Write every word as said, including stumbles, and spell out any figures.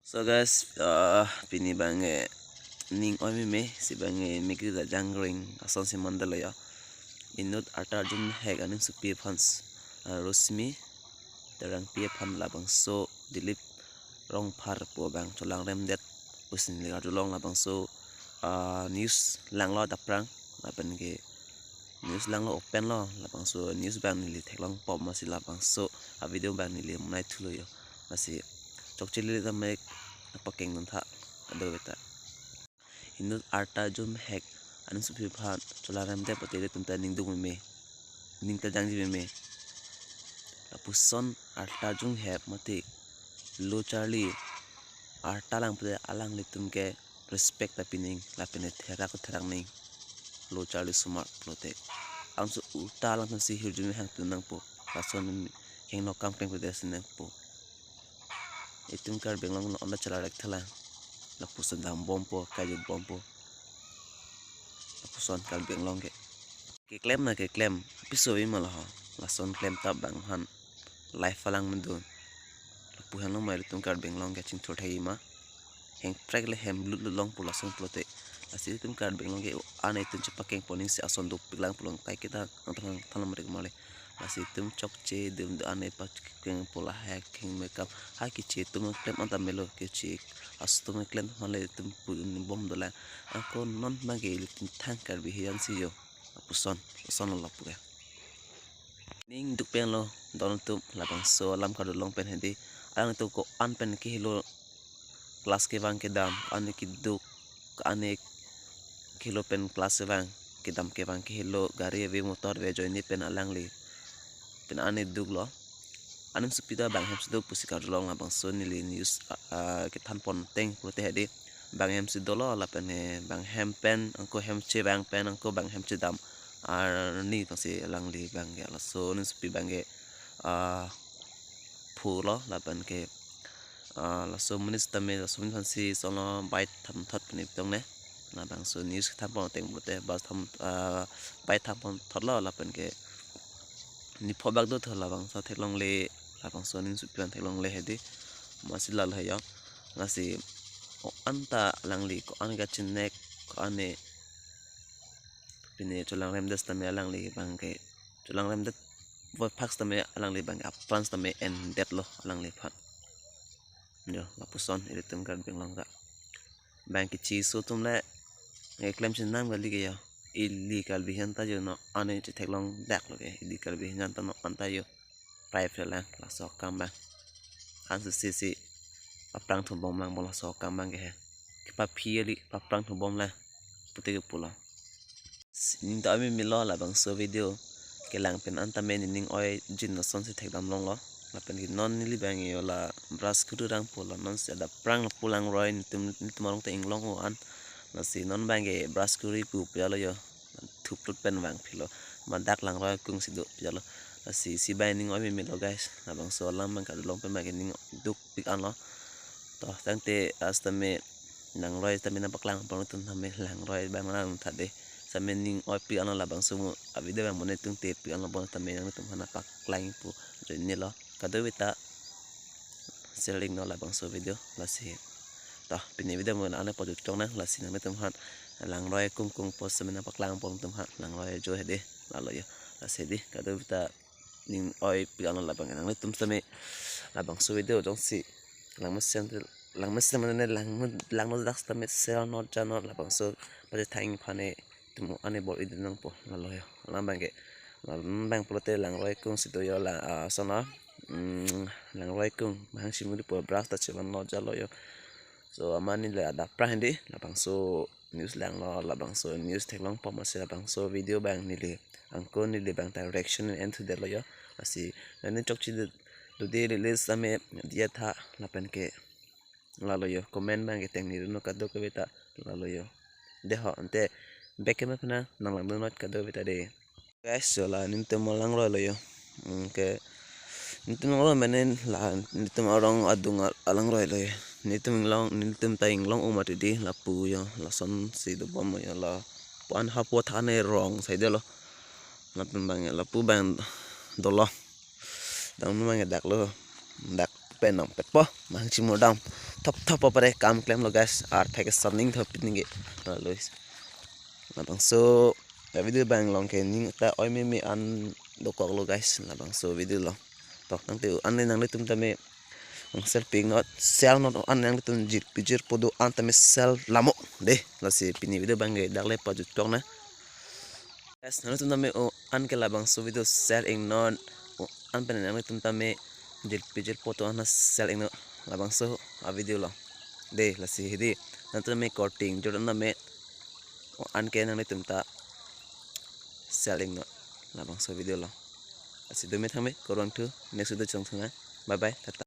So guys, uh, pini bang eh, ning oi meme si bang eh, Mekri Dajang Ring ason si mandalo ya. Inut arta jumhek aning supi aphan s-, uh, Rosmi Terangpi aphan labangso Dilip Rongphar pu bang cholangrem det pusi neli karjulong labangso, uh, news langlo daprang lapen ke news langlo open lo labangso news bang neli theklong pom masi labangso a video bang neli monai thulo yo. Masi chokche lili tame pakeng nun tha ado beta. Inut arta jumhek aning supi aphan cholangrem det pute ilitum ta ning duk meme, ning ta jangji meme. Lapuson arta jumhek mati lo charli arta lang pute alanglitum ke respect ta pining lapen therak therak ning lo charli sumar pulote. Amso uta lang si hirjume hang tu nangpo. Lason heng no kam peng pute si nangpo. Itum Karbi Anglong lo onda chalarek thalang. Lapuson dam bompo, kaju bompo. Lapuson Karbi Anglong ke. Keklem na keklem, apiso wi malaho. Lason klem tap bang han. Life alang mendun. Lapu hang lo mai itum Karbi Anglong ke chingthur thai ma. Heng trek le hem blut lut long pu lason pulote. Lasi itum Karbi Anglong ke ane itum chepakeng poning si ason dopik lang pulang kai kita ang tang tang lamrik male. Lasi itum chokche dum do ane pakeng pola hek heng mekam ha kiche itum klem anta melo kiche aso itum klem male itum pu bom dolang. Ako non mage itum thang Karbi hiyan si yo. Lapuson, lason lo lapu ya. Ning duk pen lo don atum labangso alam karjulong pen hedi. Alanglitum ko-an pen kehelo class kevang kedam, ane keduk, ane kehelo pen class kevang kedam kevang kehelo gari ave motor ave ajoine pen alangli pen ane duk lo. Aning supi ta bang hem si do pusi karjulong labangso neli news, ah, ah, kethan pon teng pulote hedi. Bang hem si dolo lapen he bang hem pen angko hem chevang pen angko bang hem chedam arni tangsi alangli bang ke laso aning supi bang ke, ah, phu lo lapen ke, ah, laso amonit tame laso amonit aphan si sono bai thamthot pini pitong ne. Labangso news kethan pon teng pulote bas tham, ah, bai tham pon thot lo lapen ke nipho bak do tho labangso theklongle labangso aning supi aphan theklongle hedi. Masi lalo he yo. Lasi ko-an ta alangli ko-an kachinek ko-ane pine cholangrem det tame alangli bang ke cholangrem det voi phak tame alangli bang ke apran tame en det lo alangli aphan. Yo, lapuson ilitum Karbi Anglong ta. Bang kiche aso atum le nge klem chinam kali ke yo. Ili Karbi hiyan ta yo no ane chetheklong dak lo ke. Ili Karbi hiyan ta no anta yo. Prai prai lang laso akam bang. An si si si paprang thubom lang bo laso akam bang ke he. Kepaphi ali paprang thubom lang. Pute ke pulo. Ning ta ami milo labangso video kelang pen an tame nening oi jin lason si thekdam longlo. Lapen ke non neli bang yo la brush kuru rang pulo non si ada prang pulang roi netum netum arong ta inglong o an. Lasi non bang ke brush kuru pu piyalo yo. Thuplut pen vang philo. Madak langroi kung si do piyalo. Lasi si bang ning oi meme lo guys. Labangso alam bang karjulong pen bang ke ning duk pik an lo. To tangte as tame langroi tame nangpaklang pon atum tame langroi bang lang thade. Tame ning oi pik an lo labangso mo a video bang mo netum te pik an lo bon tame nangtum hana paklang pu ajoine lo. Kadokave ta sharing no labangso video lasi. To pini video mo ane pajut chong nang lasi nangtum han langroi kung kung post tame nangpaklang pon atum han langroi ajo hedi lalo yo. Lasi hedi kadokave ta ning oi pik an lo labang nangtum tame labangso video jongsi langmesen langmesen mane lang langno dak tame share no ja no labangso pajethang aphan netum ane bor-i dun nangpo lalo yo. Alam bang ke alam bang pulote langroi kung si do yo la, ah, sono, mm, langroi kung mahang chimuri po brush ta chevan no ja lo yo. So amat neli ada prang hedi labangso news langlo labangso news theklong pom masi labangso video bang neli angko neli bang ta reaction en thu det lo yo. Lasi nani chokche do de release tame dia tha lapen ke lalo yo comment bang ke teng ni runo kadokave ta lalo yo. De ho ante back ke ma phana nang lang do not kadokave ta de. Guys, so la netum alangroi lo yo. Mm, ke netum alangroi mane la netum arong adung al- alangroi lo yo. Netum inglong netum ta inglong umat di lapu yo. Lason si do bom yo la. Puan hapo thane rong sai de lo. Lapen bang lapu bang dolo. Dam bang dak lo. Dak pen nang pet po. Bang chimur dam. thop thop apare kam klemlo guys. Arthek saning thop ningke. Lalu labangso a video abang along ke ning ta oi meme an dokoklo guys. Labangso video lo. To nangte an nanglitum tame sell pik not, sell not an nanglitum jirpi jirpo do-an tame sell lamo. De, lasi pini video abang ke dak le pajut tok na. Guys, nanglitum tame o-an ke labangso video sell ingnon. O-an pen nanglitum tame jirpi jirpo do-an sell ingnon. Labangso a video lo. De, lasi hidi. Nanglitum tame korting jor tame o-an ke nanglitum ta sell ingnon. Labangso video lo. Lasi do me thang me, kurvangthu, next video chong thang na. Bye bye, tata.